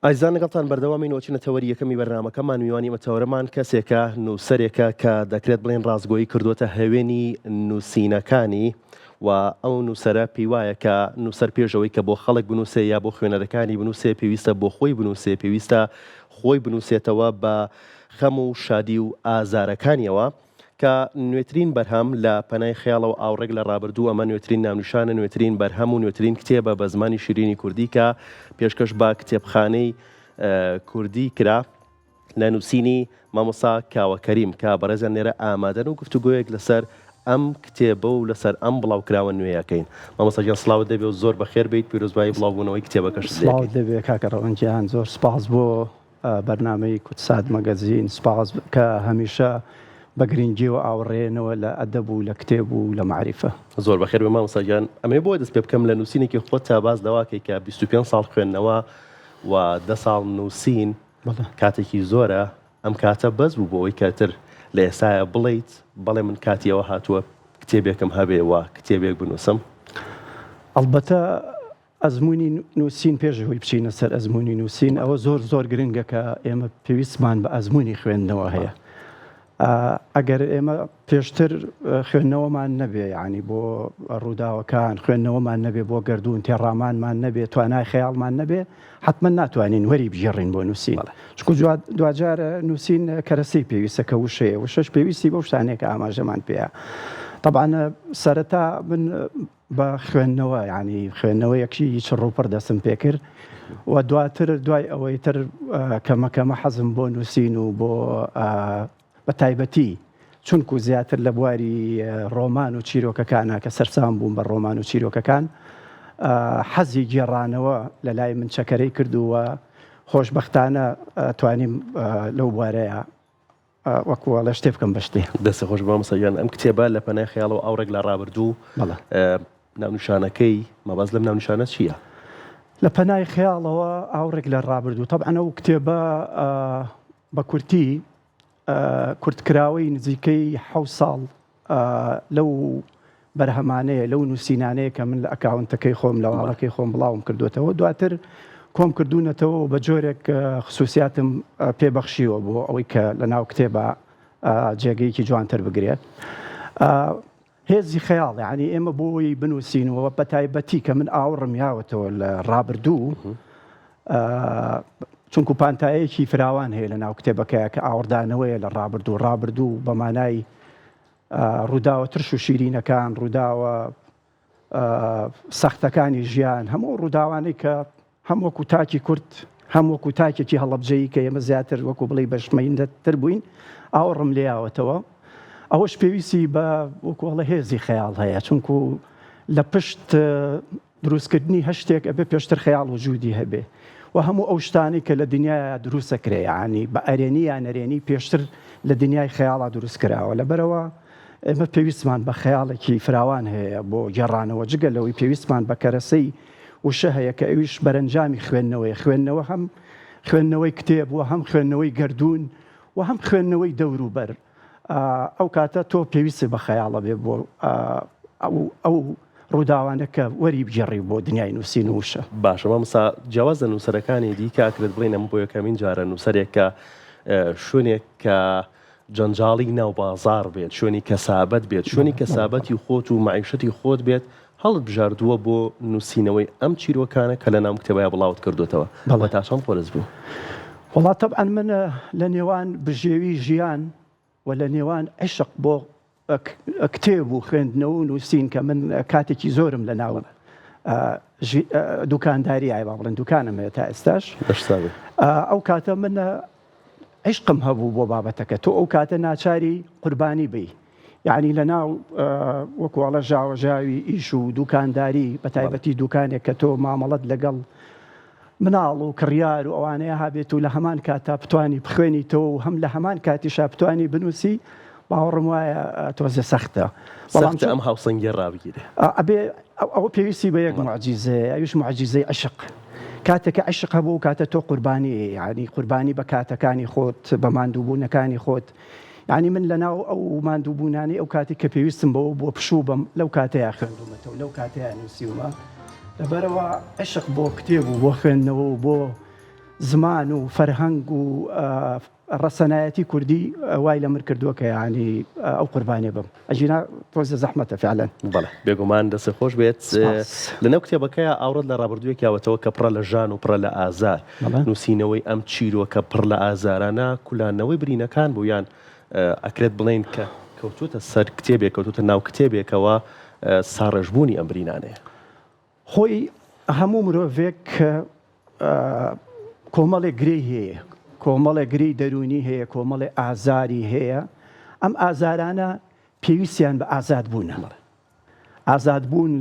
ئازیزان لەگەڵتان بەردەوامین و ئەچینە تەوەری یەکەمی بەرنامەکەمان، میوانی ئەمە تەوەرەمان کەسێکە نووسەرێکە کە دەکرێت بڵێین ڕاستگۆیی کردووەتە هەوێنی نووسینەکانی و ئەو نووسەرە پێی وایە کە نووسەر پێش ئەوەی کە بۆ خەڵک بنووسێ یا بۆ خوێنەرەکانی بنووسێ پێویستە بۆ خۆی بنووسێ پێویستە خۆی بنووسێتەوە بە خەم و شادی و ئازارەکانیەوە. کە نوێترین بەرهەم لە پەنای خەیاڵەوە ئاوڕێک لە ڕابردوو ئەمە نوێترین ناونیشانە نوێترین بەرهەم و نوێترین کتێبە بە زمانی شیرینی کوردی کە پێشکەش بە کتێبخانەی کوردی کرا لە نووسینی مامۆستا کاوە کەریم کە بەڕێزیان لێرە ئامادەن و گفتوگۆیەک لەسەر ئەم کتێبە و لەسەر ئەم بڵاوکراوە نوێیەکەین. مامۆستا گیان سڵاوت لێبێ و زۆر بەخێر بێیت پیرۆزبایی بڵاوبوونەوەی کتێبەکەشت لێ سڵاوت لێبێ کاکە ڕەوەند گیان زۆر سپاس بۆ بەرنامەی کوردسات مەگەزین سپاس کە هەمیشە بە گرنگیەوە ئاوڕێنەوە لە ئەدەب و لە کتێب و لە مەعریفە. زۆر بەخێر بێ مامۆستا گیان ئەمەوێ بۆ دەست پێ بکەم لە نووسینێکی خۆت تا باس لەوە کەی کە 25 ساڵ خوێندنەوە و دە ساڵ نووسین کاتێکی زۆرە ئەم کاتە بەس بوو بۆ ئەوەی کە تر لە ئێستایا بڵێیت بەڵێ من کاتی ئەوە هاتووە کتێبێکم هەبێ و کتێبێک بنووسم؟ ئەڵبەتە ئەزموونی نووسین پێش ئەوەی بچینە سەر ئەزموونی نووسین ئەوە زۆر زۆر گرنگە کە ئێمە پێویستمان بە ئەزموونی خوێندنەوە هەیە ئەگەر ئێمە پێشتر خوێندنەوەمان نەبێ ینی بۆ ڕووداوەکان خوێندنەوەمان نەبێ بۆ گردردون تێڕامانمان نەبێ توانای خەیاڵمان نەبێ حتمما ناتوانین وەری بگێڕین بۆ نووسین چکو دواجار نووسین کەرەسەی پێویستە کە وشەیە وشەش پێویستی بەو شتانێک ئاماژەمان پێەیە طبعاان سەرەتا من بە خوێندنەوە یانی خوێندنەوەیەکی چڕ و پڕ دەستم پێکرد و دواتر دوای ئەوەی تر کەمە کەمە حەزم بۆ نووسین و بۆ بە تایبەتی چونکو زیاتر لە بواری ڕۆمان و چیرۆکەکانە کە سەرسام بووم بە ڕۆمان و چیرۆکەکان حەزی گێڕانەوە لە لای من چەکەرەی کردووە خۆشببختانە توانیم لەو بوارەیە وەکو ئەڵێ شتێ بکەم بە شتێ. دەستت خۆش مامۆستا گیان ئەم کتێبە لە پەنای خەیاڵەوە ئاوڕێک لە ڕابردوو بەڵێ. ناونیشانەکەی مەبەست لەم ناونیشانە چییە؟ لە پەنای خەیاڵەوە ئاوڕێک لە ڕابردوو تەبعەن ئەو کتێبە بە کورتی کورتکراوەی نزیکەی حەو ساڵ لەو بەرهەمانەیە، لەو نووسینانەیە کە من لە ئەکاونتەکەی خۆم، لە واڵەکەی خۆم بڵاوم کردووەتەوە، دواتر کۆم کردوونەتەوە و بە جۆرێک خسووسیاتم پێ بەخشیوە بۆ ئەوەی کە لە ناو کتێبا جێگەیەکی جوانتر بگرێ. هێزی خەیاڵ، یانی ئێمە بۆ ئەوەی بنووسین و بە تایبەتی کە من ئاوڕم یاوەتەوە لە ڕابردوو، چونکو پانتایەکی فراوان هەیە لە ناو کتێبەکەیا کە ئاوڕدانەوەیە لە ڕابردوو، ڕابردوو بە مانای ڕووداوە ترش و شیرینەکان، ڕووداوە سەختەکانی ژیان، هەموو ئەو ڕووداوانەی کە هەم وەکو تاکی کورد هەم وەکو تاکێکی هەڵەبجەیی کە ئێمە زیاتر وەکو بڵێی بەشمەینەتتر بووین ئاوڕم لێیاوەتەوە. ئەوەش پێویستی بە وەکو ئەڵێ هێزی خەیاڵ هەیە، چونکو لە پشت دروستکردنی هەر شتێک ئەبێ پێشتر خەیاڵ وجودی هەبێ و هەموو ئەو شتانەی کە لە دنیایا دروست ئەکرێ یانی بە ئەرێنی یا نەرێنی پێشتر لە دنیای خەیاڵا دروست کراوە لەبەرئەوە ئێمە پێویستمان بە خەیاڵێکی فراوان هەیە بۆ گێڕانەوە جگە لەوەی پێویستمان بە کەرەسەی وشە هەیە کە ئەویش بەرەنجامی خوێندنەوەیە خوێندنەوە هەم خوێندنەوەی کتێب و هەم خوێندنەوەی گەردوون و هەم خوێندنەوەی دەوروبەر ئەو کاتە تۆ پێویستت بە خەیاڵە بێ بۆ ئەو ڕووداوانە کە وەری بگێڕی بۆ دنیای نووسین و وشە. باشە مامۆستا جیاواز لە نووسەرەکانی دیکە ئەکرێت بڵێین ئەمە بۆ یەکەمین جارە نووسەرێک کە شوێنێک کە جەنجاڵی ناو بازاڕ بێت شوێنی کەسابەت بێت شوێنی کەسابەتی خۆت و مەعیشەتی خۆت بێت هەڵت بژاردووە بۆ نووسینەوەی ئەم چیرۆکانە کە لە ناو کتێبەیا بڵاوت کردووەتەوە بەڵێ. تا چەند قورس بوو؟ وەڵا تەبعەن من لە نێوان بژێوی ژیان و لە نێوان عیشق بۆ کتێب و خوێندنەوە و نووسین کە من کاتێکی زۆرم لە ناو دوکانداری ئای با بڵێن دوکانم هەیە تا ئێستاش ئەو کاتە من عیشقم هەبوو بۆ بابەتەکە تۆ ئەو کاتە ناچاری قوربانی بی یعنی لە ناو وەکوواڵە ژاوەژاوی ئیش و دوکانداری بە تایبەتی دوکانێک کە تۆ مامەڵەت لەگەڵ مناڵ و کڕیار و ئەوانەیە هەبێت و لە هەمان کاتا بتانی بخوێنیتەوە و هەم لە هەمان کاتیشا بتانی بنووسی باوەڕم وایە تۆزێ سەختە بەڵام ئەم هاوسەنگیە ڕابگیرێ ئەبێ ئەوە پێویستی بە یەک معجیزەیە ئەویش معجیزەی عشق کاتێک کە عشق هەبوو کاتە تۆ قوربانی یعنی قوربانی بە کاتەکانی خۆت بە ماندووبوونەکانی خۆت یعنی من لەناو ئەو ماندووبوونانەی ئەو کاتی کە پێویستم بەوە بۆ پشوو بم لەو کاتەیە خوێندومەتەوە لەو کاتەیە نووسیومە لەبەرەوە عشق بۆ کتێب و بۆ خوێندنەوە و بۆ. زمان و فەرهەنگ و ڕەسەنایەتی کوردی وای لە من کردووە کە یانی ئەو قوربانیە بم ئەگینا تۆزێ زەحمەتە فعلەن. بەڵێ بێگومان دەستت خۆش بێت. سپاس. لەناو کتێبەکەیا ئاوڕت لە ڕابردوویەک یاوەتەوە کە پڕە لە ژان و پڕە لە ئازار. بەڵێ. نووسینەوەی ئەم چیرۆکە پڕ لە ئازارانە کولاندنەوەی برینەکان بوو یان ئەکرێت بڵێین کە کەوتووەتە سەر کتێبێک، کەوتووەتە ناو کتێبێکەوە ساڕێژبوونی ئەم برینانەیە؟ خۆی هەموو مرۆڤێک کۆمەڵێک گرێی هەیە، کۆمەڵێک گرێی دەروونی هەیە، کۆمەڵێ ئازاری هەیە، ئەم ئازارانە پێویستیان بە ئازادبوونە. ئازادبوون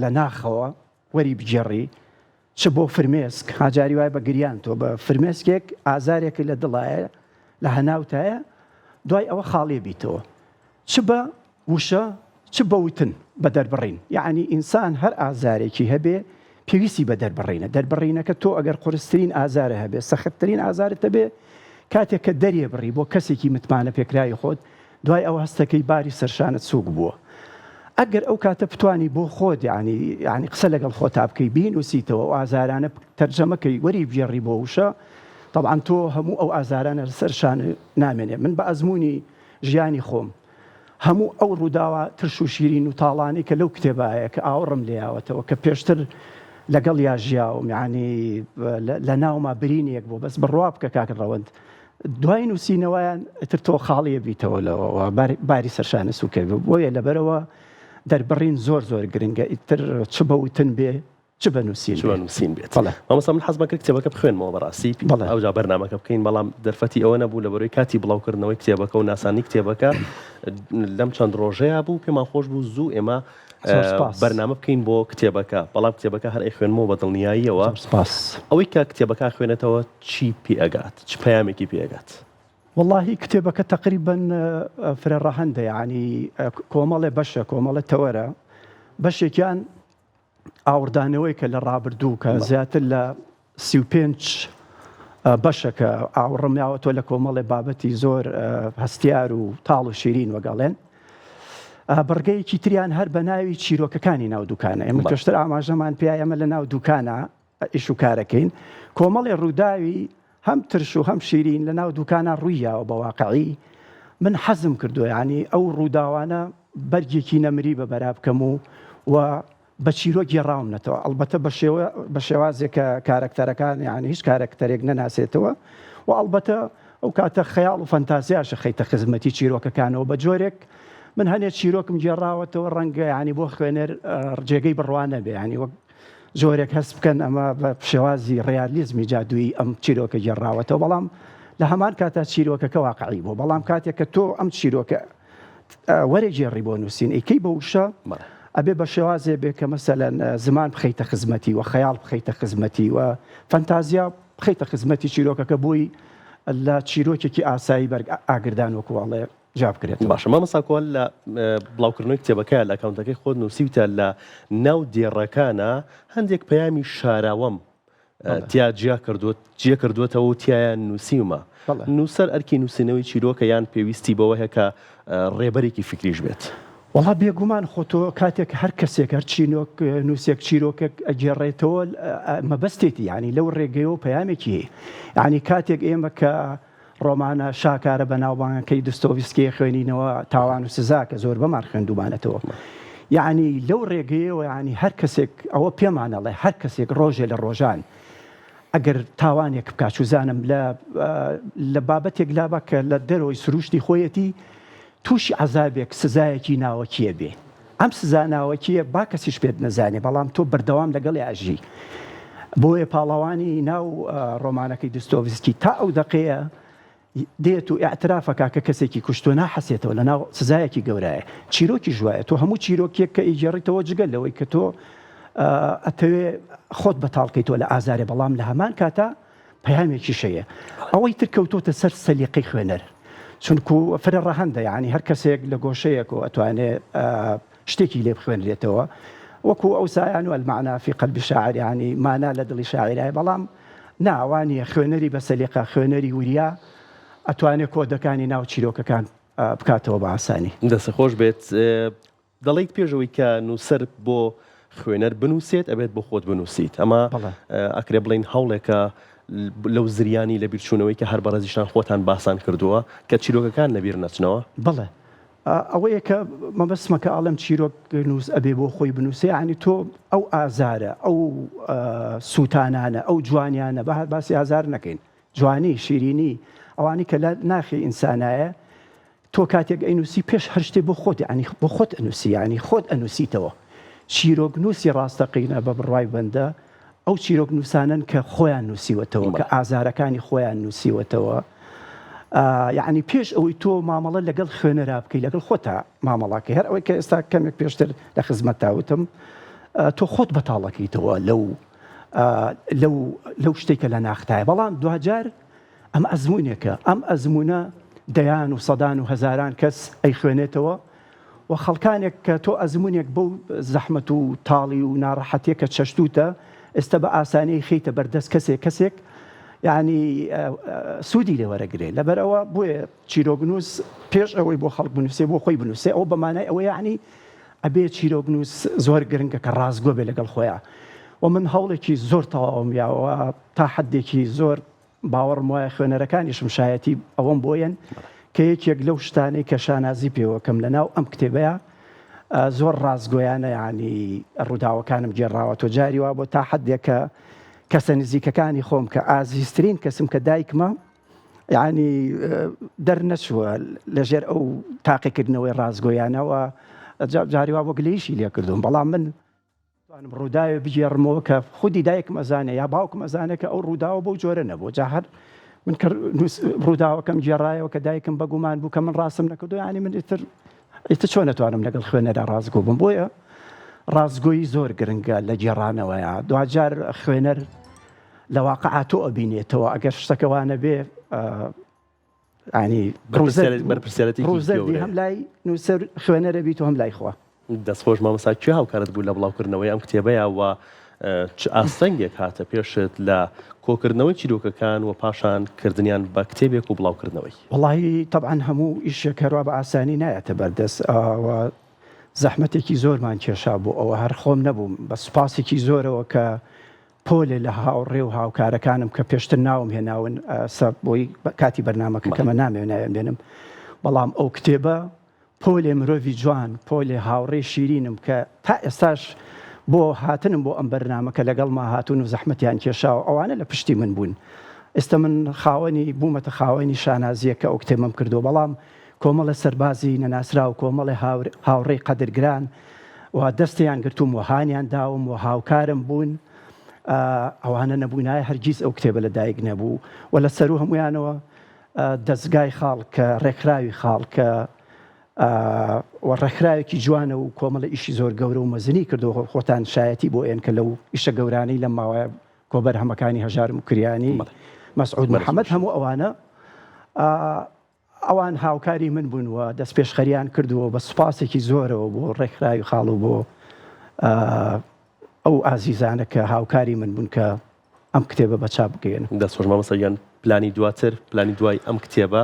لە ناخەوە وەری بگێڕی، چ بۆ فرمێسک، ها جاری وایە بە گریان تۆ بە فرمێسکێک ئازارێکت لە دڵایە، لە هەناوتایە، دوای ئەوە خاڵێ بیتەوە. چ بە وشە چ بە وتن، بە دەربڕین. یەعنی ئینسان هەر ئازارێکی هەبێ پێویستی بە دەربڕینە. دەربڕینەکە تۆ ئەگەر قورسترین ئازارت هەبێ، سەختترین ئازارت هەبێ، کاتێک کە دەریبڕی بۆ کەسێکی متمانەپێکراوی خۆت، دوای ئەوە هەستەکەی باری سەرشانت سووک بووە. ئەگەر ئەو کاتە بتوانی بۆ خۆت یەعنی یەعنی قسە لەگەڵ خۆتا بکەی، بینووسیتەوە، ئەو ئازارانە تەرجەمە کەی، وەریبگێڕی بۆ وشە، تەبعەن تۆ هەموو ئەو ئازارانە لەسەر شانت نامێنێ. من بە ئەزموونی ژیانی خۆم هەموو ئەو ڕووداوە ترش و شیرین و تاڵانەی کە لەو کتێبایە کە ئاوڕم لێیاوەتەوە کە پێشتر لەگەڵیا ژیاوم یانی لە ناوما برینێک بوو بەس بڕوا بکە کاک ڕەوەند دوای نووسینەوەیان ئیتر تۆ خاڵیە بیتەوە لەوە باری سەرشانە سوکە بوو بۆیە لەبەرەوە دەربڕین زۆر زۆر گرنگە ئیتر چ بە وتن بێ چ بە نووسین چ بە نووسین بێت بەڵێ مامۆستا من حەزم کرد کتێبەکە بخوێنمەوە بەڕاستی بەڵێ ئەوجا بەرنامەکە بکەین بەڵام دەرفەتی ئەوە نەبوو لە بەرەوەی کاتی بڵاوکردنەوەی کتێبەکە و ناسانی کتێبەکە لەم چەند ڕۆژەیە بوو پێمان خۆش بوو زوو ئێمە زۆر سپاس. بەرنامە بکەین بۆ کتێبەکە بەڵام کتێبەکە هەر ئەیخوێنمەوە بە دڵنیاییەوە زۆر سپاس. ئەوەی کە کتێبەکە خوێنێتەوە چی پێ ئەگات چ پەیامێکی پێ ئەگات؟ وەڵاهی کتێبەکە تەقریبەن فرە ڕەهەندە یانی کۆمەڵێ بەشە کۆمەڵێ تەوەرە بەشێکیان ئاوڕدانەوەیکە لە ڕابردوو کە زیاتر لە 35 بەشە کە ئاوڕم یاوەتەوە لە کۆمەڵێ بابەتی زۆر هەستیار و تاڵ و شیرین وەگەڵێن بڕگەیەکی تریان هەر بە ناوی چیرۆکەکانی ناو دوکانە ئێمە پێشتر ئاماژەمان پیا ئێمە لە ناو دوکانە ئیش و کارەکەین کۆمەڵێ ڕووداوی هەم ترش و هەم شیرین لە ناو دوکانە ڕوویاوە بە واقعی من حەزم کردو ینی ئەو ڕووداوانە بەرگێکی نەمری بە بەرا بکەم و و بە چیرۆک گێڕاومنەتەوە ئەڵبەتە بە شێوە بە شێوازێک کە کارەکتەرەکان یعنی هیچ کارەکتەرێک نەناسێتەوە و ئەڵبەتە ئەو کاتە خەیاڵ و فەنتازیاشە خەیتە خزمەتی چیرۆکەکانەوە بە جۆرێک من هەنێ چیرۆکم گێڕاوەتەوە ڕەنگە ینی بۆ خوێنەر جێگەی بڕوا نەبێ ینی وەک جۆرێک هەست بکەن ئەمە بە شێوازی ڕیالیزمی جادوویی ئەم چیرۆکە گێڕاوەتەوە بەڵام لە هەمان کاتا چیرۆکەکە واقعی بوو بەڵام کاتێک کە تۆ ئەم چیرۆکە وەرەگێڕی بۆ نووسین ئەیکەی بە وشە ئەبێ بە شێوازێ بێ کە مەسەلەن زمان بخەیتە خزمەتی و خەیاڵ بخەیتە خزمەتی و فەنتازیا بخەیتە خزمەتی چیرۆکەکە بۆی لە چیرۆکێکی ئاسایی بەرگ ئاگردان وەکو ئەڵێ جیا بکرێتەوە. باشە مامۆستا کۆال لە بڵاوکردنەوەی کتێبەکەیا لە ئەکاونتەکەی خۆت نووسیوتە لە ناو دێڕەکانا هەندێک پەیامی شاراوەم تیا جیا کردووە جێ کردووەتەوە و تیایا نووسیومە. نووسەر ئەرکی نووسینەوەی چیرۆکە یان پێویستی بەوە هەیە کە ڕێبەرێکی فیکریش بێت؟ وەڵا بێگومان خۆ تۆ کاتێک هەر کەسێک هەر چینۆک نووسێک چیرۆکێک ئەگێڕێتەوە مەبەستێتی یانی لەو ڕێگەیەوە پەیامێکی هەیە یانی کاتێک ئێمە کە ڕۆمانە شاکارە بەناوبانگەکەی دستۆڤسکی خوێنینەوە تاوان و سزا کە زۆربەمان خوێندومانەتەوە یعنی لەو ڕێگەیەوە یعنی هەر کەسێک ئەوە پێمانەڵێ هەر کەسێک ڕۆژێ لە ڕۆژان ئەگەر تاوانێک بکات چوزانم لە لە بابەتێک لابا کە لە دەرەوەی سروشتی خۆیەتی تووشی عەزابێک سزایەکی ناوەکیە بێ ئەم سزا ناوەکیە با کەسیش پێت نەزانێ بەڵام تۆ بەردەوام لەگەڵی ئەژی بۆیە پاڵەوانی ناو ڕۆمانەکەی دستۆڤسکی تا ئەو دەقەیە دێت و ئیعترافەکا کە کەسێکی کوشتوە ناحەسێتەوە لەناو سزایەکی گەورایە چیرۆکیش وایە تۆ هەموو چیرۆکێک کە ئیگێڕیتەوە جگە لەوەی کە تۆ ئەتەوێ خۆت بەتاڵکەیتەوە لە ئازارێ بەڵام لە هەمان کاتا پەیامێکیش هەیە ئەوەی تر کەوتۆتە سەر سەلیقەی خوێنەر چونکو فرە ڕەهەندە یعنی هەر کەسێک لە گۆشەیەک و ئەتوانێ شتێکی لێ بخوێنرێتەوە وەکو ئەو سایان و المعنا فی قلب شاعر یعنی مانا لە دڵی شاعرای بەڵام ناوانیە خوێنەری بە سەلیقە خوێنەری وریا ئەتوانێ کۆدەکانی ناو چیرۆکەکان بکاتەوە بە ئاسانی. دەست خۆش بێت. دەڵێیت پێش ئەوەی کە نووسەر بۆ خوێنەر بنووسێت ئەبێت بۆ خۆت بنووسیت ئەمە ئەکرێ بڵین هەوڵێکە. لەو زریانی لەبیرچوونەوەی کە هەر بەڕێزیشتان خۆتان باسان کردووە کە چیرۆکەکان لەبیر نەچنەوە؟ بەڵێ ئەوەیە کە مەبەستمە کە ئەڵێم چیرۆک نووس ئەبێ بۆ خۆی بنووسێ یانی تۆ ئەو ئازارە ئەو سووتانانە ئەو جوانیانە بە هەر باسی ئازار نەکەین جوانی شیرینی ئەوانی کە لە ناخی ئینسانایە تۆ کاتێک ئەینوسی پێش هەر شتێ بۆ خۆت یانی بۆ خۆت ئەنوسی یانی خۆت ئەنوسیتەوە چیرۆک نووسی ڕاستەقینە بە بڕوای بەندە ئەو چیرۆک نووسانەن کە خۆیان نووسیوەتەوە کە ئازارەکانی خۆیان نووسیوەتەوە یعنی پێش ئەوەی تۆ مامەڵە لەگەڵ خوێنەرا بکەی لەگەڵ خۆتا مامەڵاکەی هەر ئەوەی کە ئێستا کەمێک پێشتر لە خزمەتتا وتم تۆ خۆت بەتاڵەکەیتەوە لەو لەو لەو شتێک کە لە ناختایە بەڵام دواجار ئەمە ئەزموونێکە، ئەم ئەزموونە دەیان و سەدان و هەزاران کەس ئەیخوێنێتەوە و خەڵکانێک کە تۆ ئەزموونێک بەو زەحمەت و تاڵی و ناڕەحەتیە کە چەشتووتە ئێستا بە ئاسانی ئەیخەیتە بەردەست کەسێک کەسێک یعنی سوودی لێ وەرەگرێ لەبەرئەوە بۆیە چیرۆکنووس پێش ئەوەی بۆ خەڵک بنووسێ بۆ خۆی بنووسێ ئەوە بە مانای ئەوە یعنی ئەبێ چیرۆکنووس زۆر گرنگە کە ڕاستگۆ بێ لەگەڵ خۆیان و من هەوڵێکی زۆر تەواوم یاوە تا حدێکی زۆر باوەڕم وایە خوێنەرەکانیشم شایەتی ئەوەم بۆ یەن کە یەکێک لەو شتانەی کە شانازی پێوەکەم لە ناو ئەم کتێبەیە زۆر ڕاستگۆیانە یانی ڕووداوەکانم گێڕاوە تۆ جاری وا بۆ تا حدێک کە کەسە نزیکەکانی خۆم کە ئازیزترین کەسم کە دایکمە یعنی دەرنەچووە لەژێر ئەو تاقیکردنەوەی ڕاستگۆیانەوە جاری وا بۆ گلەیشی لێکردوم بەڵام من توانم ڕووداوێ بگێڕمەوە کە خودی دایکم ئەزانێ یا باوکم ئەزانێ کە ئەو ڕووداوە بەو جۆرە نەبوو جا هەر من کە ڕووداوەکەم گێڕایەوە کە دایکم بەگومان بوو کە من ڕاستم نەکردو یعنی من ئیتر ئیتر چۆن ئەتوانم لەگەڵ خوێنەرا ڕاستگۆ بم بۆیە ڕاستگۆیی زۆر گرنگە لە گێڕانەوەیە دواجار خوێنەر لە واقعا تۆ ئەبینێتەوە ئەگەر شتەکە وانەبێ ینی بەرپرسیارەتی ڕووزەردی هەم لای نووسەر خوێنەرە بیت و هەم لای خوا. دەست خۆش مامۆستا کێ هاوکارت بوو لە بڵاوکردنەوەی ئەم کتێبەیا و چ ئاستەنگێک هاتە پێشت لە کۆکردنەوەی چیرۆکەکان و پاشان کردنیان بە کتێبێک و بڵاوکردنەوەی؟ وەڵاهی تەبعەن هەموو ئیشێک هەروا بە ئاسانی نایەتە بەردەست و زەحمەتێکی زۆرمان کێشا بۆ ئەوە هەر خۆم نەبووم بە سوپاسێکی زۆرەوە کە پۆلێ لە هاوڕێ و هاوکارەکانم کە پێشتر ناوم هێناون ئێستا بۆی کاتی بەرنامەکە کەمە نامەوێ ناویان بێنم بەڵام ئەو کتێبە پۆلێ مرۆڤی جوان پۆلێ هاوڕێی شیرینم کە تا ئێستاش بۆ هاتنم بۆ ئەم بەرنامە کە لەگەڵما هاتوون و زەحمەتیان کێشاوە ئەوانە لە پشتی من بوون ئێستا من خاوەنی بوومەتە خاوەنی شانازییە کە ئەو کتێبەم کردووە بەڵام کۆمەڵێ سەربازی نەناسراو کۆمەڵێ هاوڕێی قەدرگران و دەستیان گرتووم و هانیان داوم و هاوکارم بوون، ئەوانە نەبوونایە هەرگیز ئەو کتێبە لە دایک نەبوو و لە سەروو هەموویانەوە دەزگای خاڵ کە ڕێکخراوی خاڵ کە و ڕێکخراوێکی جوانە و کۆمەڵە ئیشی زۆر گەورە و مەزنی کردو خۆتان شایەتی بۆ ئێن کە لەو ئیشە گەورانەی لەم ماوەیە کۆبەرهەمەکانی هەژار موکریانی مەسعود محەمەد هەموو ئەوانە ئەوان هاوکاری من بوون و دەستپێشخەریان کردووە بە سوپاسێکی زۆرەوە بۆ ڕێکخراوی خاڵ و بۆ ئەو ئازیزانە کە هاوکاری من بوون کە ئەم کتێبە بە چاپ بگەیەنم. دەست خۆش مامۆستا گیان، پلانی دواتر، پلانی دوای ئەم کتێبە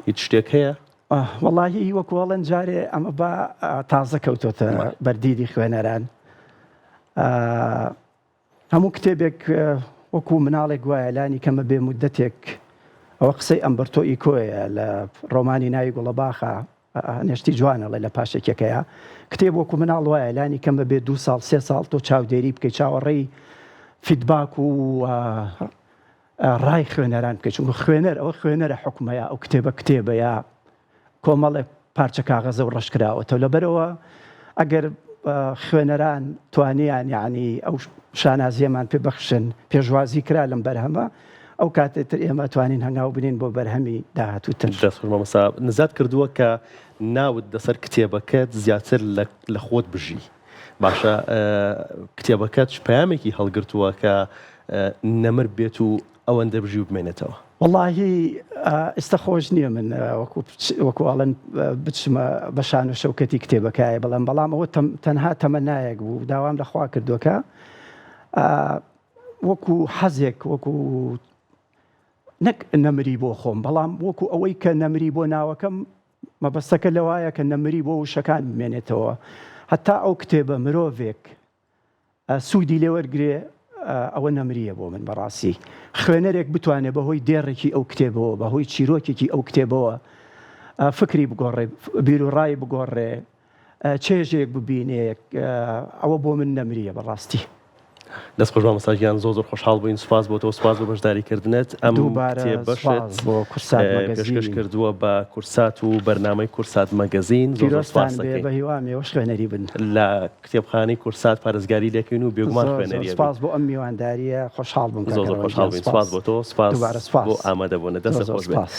هیچ شتێک هەیە؟ وەڵاهی وەکو ئەڵێن جارێ ئەمە با تازە کەوتۆتە بەردیدی خوێنەران. هەموو کتێبێک وەکو مناڵێک وایە لانی کەمە بێ مودەتێک ئەوە قسەی ئەمبرتۆ ئیکۆیە لە ڕۆمانی ناوی گوڵەباخە نێشتی جوان ئەڵێ لە پاشەکیەکەیە کتێب وەکو مناڵ وایە لانی کەمە بێ دو ساڵ سێ ساڵ تۆ چاودێری بکەی چاوەڕێی feedback و ڕای خوێنەران بکەیت چونکە خوێنەر ئەوە خوێنەرە حکومەیە ئەو کتێبە کتێبە یا کۆمەڵێک پارچە کاغەزە و ڕەشکراوەتەوە لەبەرئەوە ئەگەر خوێنەران توانیان یعنی ئەو شانازیەمان پێ بەخشن پێشوازی کرا لەم بەرهەمە ئەو کاتێ تر ئێمە توانین هەنگاو بنین بۆ بەرهەمی داهاتووتر. دەست خۆش مامۆستا نزات کردووە کە ناوت لەسەر کتێبەکەت زیاتر لە خۆت بژی باشە کتێبەکەت چ پەیامێکی هەڵگرتووە کە نەمر بێت و ئەوەندە بژی و بمێنێتەوە. وەڵاهی ئیستە خۆش نییە من وەکو ئەڵێن بچمە بە شان و شەوکەتی کتێبەکایە بڵێم بەڵام ئەوە تەنها تەمەنایەک بوو داوام لە خوا کردووە کە وەکو حەزێک وەکو نەک نەمری بۆ خۆم بەڵام وەکو ئەوەی کە نەمری بۆ ناوەکەم مەبەستەکە لەوایە کە نەمری بۆ وشەکان بمێنێتەوە هەتا ئەو کتێبە مرۆڤێک سوودی لێ وەرگرێ. ئەوە نەمرییە بۆ من بەڕاستی. خوێنەرێک بتوانێ بەهۆی دێڕێکی ئەو کتێبەوە، بەهۆی چیرۆکێکی ئەو کتێبەوە فکری بگۆڕێ، بیروڕای بگۆڕێ، چێژێک ببینێ، ئەوە بۆ من نەمرییە بەڕاستی. دەست خۆش مامۆستا گیان زۆر زۆر خۆشحاڵ بووین سوپاس بۆ تۆ سوپاس بۆ بەشداری کردنت ئەم دووبارە کتێبەشت سوپاس بۆ کورسات پێشکەش مەگەزین. کردووە بە کورسات و بەرنامەی کورسات مەگەزین زۆر زۆر پیرۆزتان سوپاس بێ دەکەین بە هیوام ئێوەش خوێنەری بن. لە کتێبخانەی کورسات پارێزگاری لێکەین و بێگومان زۆر زۆر خوێنەری ئەبین. سوپاس بۆ ئەم میواندارییە خۆشحاڵ بووم کاک زۆر زۆر ئەروەند خۆشحاڵ گیان بووین سوپاس سوپاس بۆ تۆ سوپاس دووبارە بۆ سوپاس ئامادەبوونت زۆر دەستت زۆر خۆش بێت. سوپاس.